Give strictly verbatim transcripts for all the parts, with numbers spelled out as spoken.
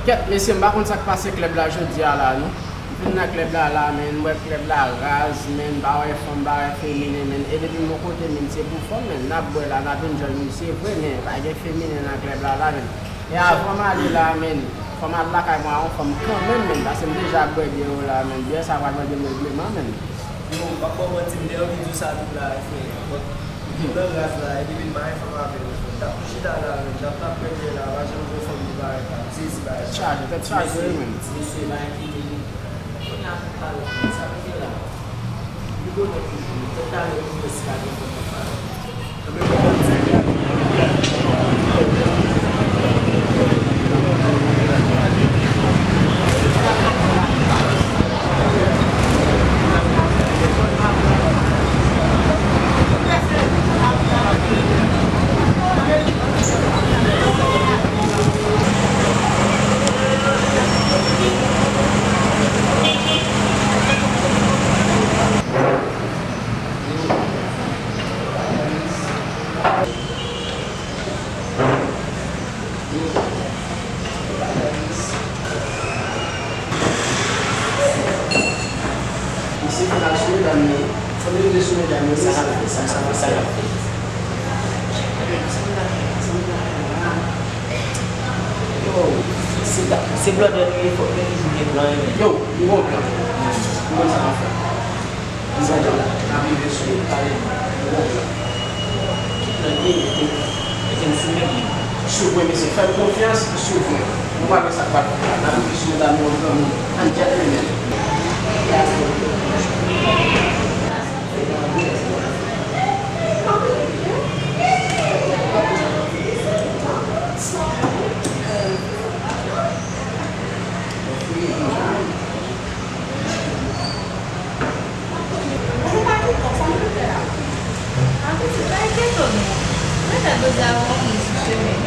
Kèt, mesye, m pa konn sa k pase klèb la jodi a la, non. M vin nan klèb la la, men m wè klèb la raz, men m pa wè fanm, m pa wè feminen, men e depi m yon kote, men se pou fanm, men n ap bwè la, n ap enjoy, men se vre, men pa gen feminen nan klèb la la, men. E avan m ale la, men, fò m al lakay mwen a yon fanm kanmenm, men, paske m deja bwè byè yo la, men, byè sa pral mande m regleman, men. Yo, m p ap ba w manti, m te anvi di w sa tou la, frè. Bon, m nan raz la, e depi m pa gen fanm avè m, frè. M t ap tou chita la, men, jan m t ap bwè byè la, pa janm gen fanm ki parèt la, m sezi bagay sa. Tèt chaje, tèt chaje, wi, men. Mesye, bagay ki vini. Kounye a, talè, sa vin gen la. Li bonè toujou, men talè, pou mwen, si pa gen fanm, m ap pale. Misye fè l sou medam yo. Fò l rive sou medam yo. Sa l ap fè, sa l ap fè, sa l ap fè. Yo, se ta-, se blòdè nou ye, fòk nou toujou gen plan, men. Yo, nou gon plan. Nou konn sa n ap fè. Bizanjan la, n ap rive sou yo, pale, bon plan. Ki plan gen, mete, mete m sou men li. Souvren, mesye, fè m konfyans, souvren. Nou pral wè sa k pral fèt la. N ap rive sou medam yo an granmoun, an gentleman. Ou pa kontan sa m te fè a? Apitit, pa enkyete w non. Mwen fè doze a yon moun sou chemen.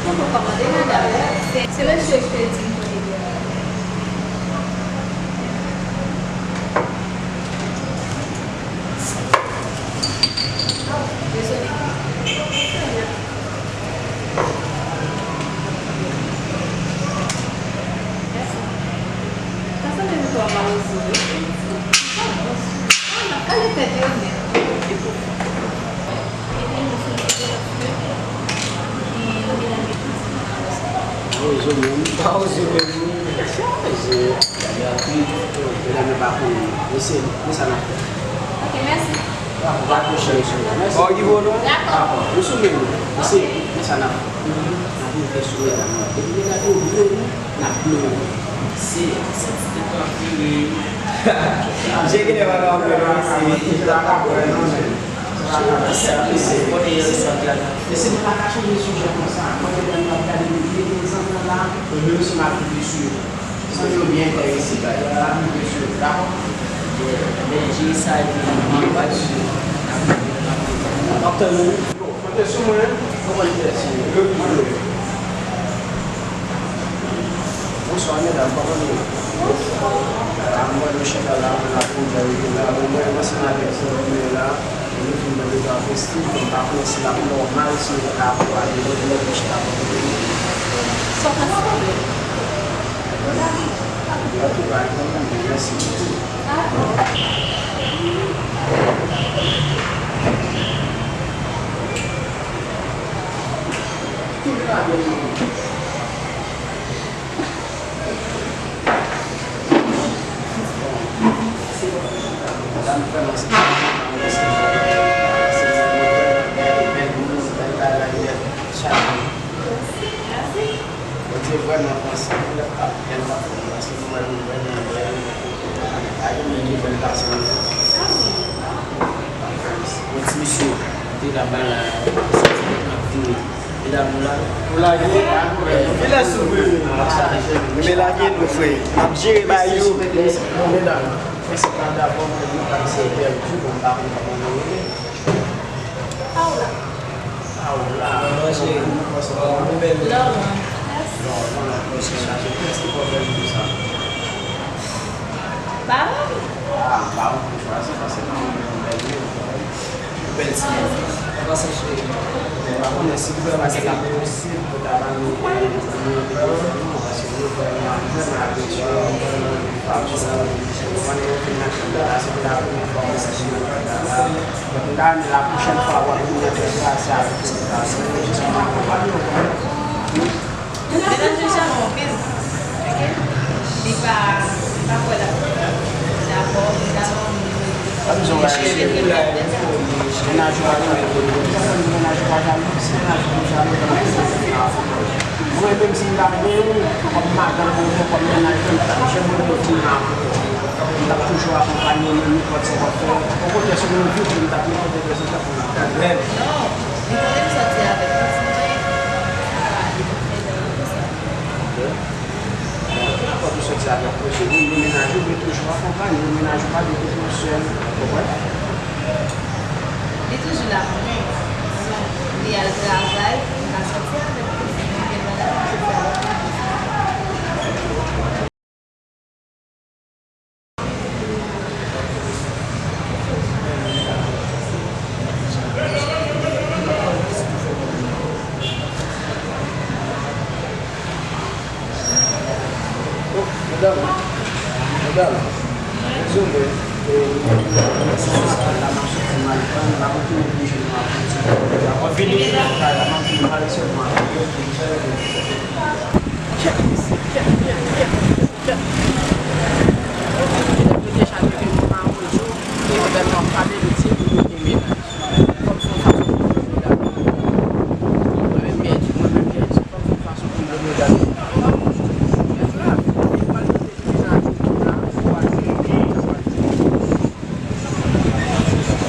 Mwen poko kòmande madanm. Se, se mesye ki te di m kote l ye a. Dezole. Sa sanble m twò mawozo wi. Ah, n ap kale tèt yo nèt. Mawozo menm, mawozo menm. Chaje. Medam yo pa konnen. Mesye, men sa n ap fè. Ok, mèsi. Dakò, pa twò chèche. Mèsi. Bon, Ivo, non? Dakò. Dakò, nou sou men nou. Mesye, men sa n ap fè. N ap rive sou medam yo. Depi medam yo vle nou, n ap vle yo. Se, se ti tèt w ap vire. Jere lè pa ka vle, non, mesye. Mesye, mesye, mesye, nou pa ka chanje sijè konsa. Mwen, medam yo ap gade nou byen, gen zanmi la, nou menm si n ap rive sou yo. Santi w byen klè isit la, y ap rive sou yo, dakò? Byen, men jere sa epi nou va sou yo. W ap tann nou wi. Yo, konte sou mwen. Kòman n fè si yo? Yo toujou. Bonswa, medam, kòman nou ye? Bonswa. A, m wè nou chita la, nou la pou nou rive la. Bon, mwen, m ansanm avèk zanmi mwen la. Nou fin mande pou festiv, men m pa konnen si l ap nòmal, si nou ta ka pale, nou vin chita pandan nou. Sa w panse? Bon, dakò, pa gen pwoblèm, mèsi. Tounen avè nou. Bon, ti mesye, te la ba la, sa ti nèg ap vire. Medam nou la. Ou lage? Kilè sou vre? Men lage nou, frè. N ap jere bay yo. Mesye, mesye, medam, mesye pa dakò, men nou pa se pèdi, bon, m pa konn kòman nou rele. Paola. Paola. Kòman cheri? Ou bèl. Love. Mèsi. Love, mèsi, chache. Kiyès ki pwoblèm pou sa? Baron. Ah, Baron pou chwazi, paske nan mwen, mwen bèl, wi. Bèl ti. Mwen panse se, mwen pa konnen si gouvènman se ta posib pou ta ban nou, eh, nou, nou, paske nou vrèman, vrèman apresye, nou vrèman renmen fason, nou konnen yo vin nan kay la, se pou la premye fwa mwen santi nan kay la. Donk, m ta renmen la pwochèn fwa w ap vin nan kay la, se avèk selebrasyon, jis pou nou akonpanye w, konprann? Medam yo chame anpil, oke? Li pa, li pa kwè l ap dakò, li ta nan yon nivo de... Sa m di w bagay serye. Mennaj ou pa janm, mennaj ou pa janm, si mennaj ou janm, mwen menm si m ta gen yon kòm madanm oubyen kòm mennaj mwen, m ta janm renmen ti nan avè w. M t ap toujou akonpanye nou nenpòt sa w ap fè. Okontrè, si nou vin, m t ap nenpòt reprezantan pou nou. Non, li konnen m sòti avèk li, si mwen, li pa fè nan konsa. Ok. Fòk ou sòti avèk pwojè ou, men mennaj ou dwe toujou akonpanye w, mennaj ou pa dwe kite w sèl, ou konprann? Li toujou la pou mwen, dizon, li al travay, m ka sòti avèk li, si mwen gen bagay, m sòti avèk li. Oh, medam, medam, dezole, e, la m ap soti mal pran, m pa kontinye pou jwenn mwen apre ti. Mwen vini nan kay la, m ap vin pale sèlman avè w. Kèt, mesye, kèt, kèt, kèt, kèt, kèt. Yo te deja leve mwen mawon jou, e yo bèlman pale de ti moun yo gen mennaj. Fòk se yon fason pou m blow me down. Mwen menm pèdi, mwen menm pèdi, fòk se yon fason pou m blow me down.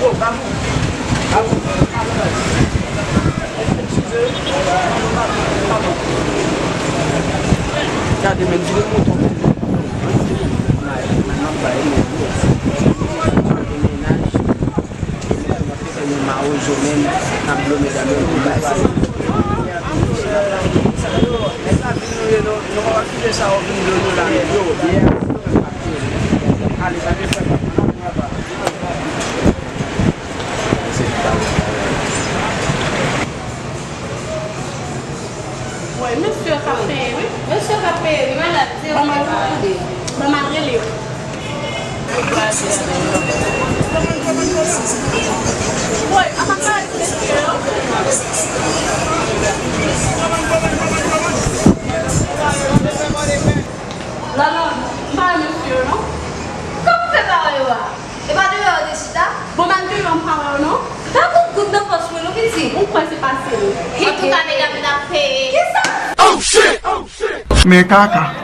Yo, ba m. Ba m. Eskize. Gade, men, di l mouton, men. Mennaj. Mennaj. Fè nou mawozo menm, n ap blow medam yo pou bay sa. Yo, nèg la vin nou ye, nou, nou pa kite sa yo vin blow nou la, men yo, byen. Ale, sa te fè pa. Wi, mesye k ap peye, wi. Mesye k ap peye, wi, madanm. Ban m al rele. Ban m al rele yo. Wi, apa sa, mesye yo? Lalan, m pa wè mesye yo, non. Kòman w fè pa wè yo a? E pa deyò yo te chita? Bon, ban m deyò m pa wè yo non. Pa gon goud nan pòch mwen non, pitit. Ou kwè se pase yo. Antouka, medam, n ap peye. Kisa? Oh, shit! Oh, shit! Men kaka.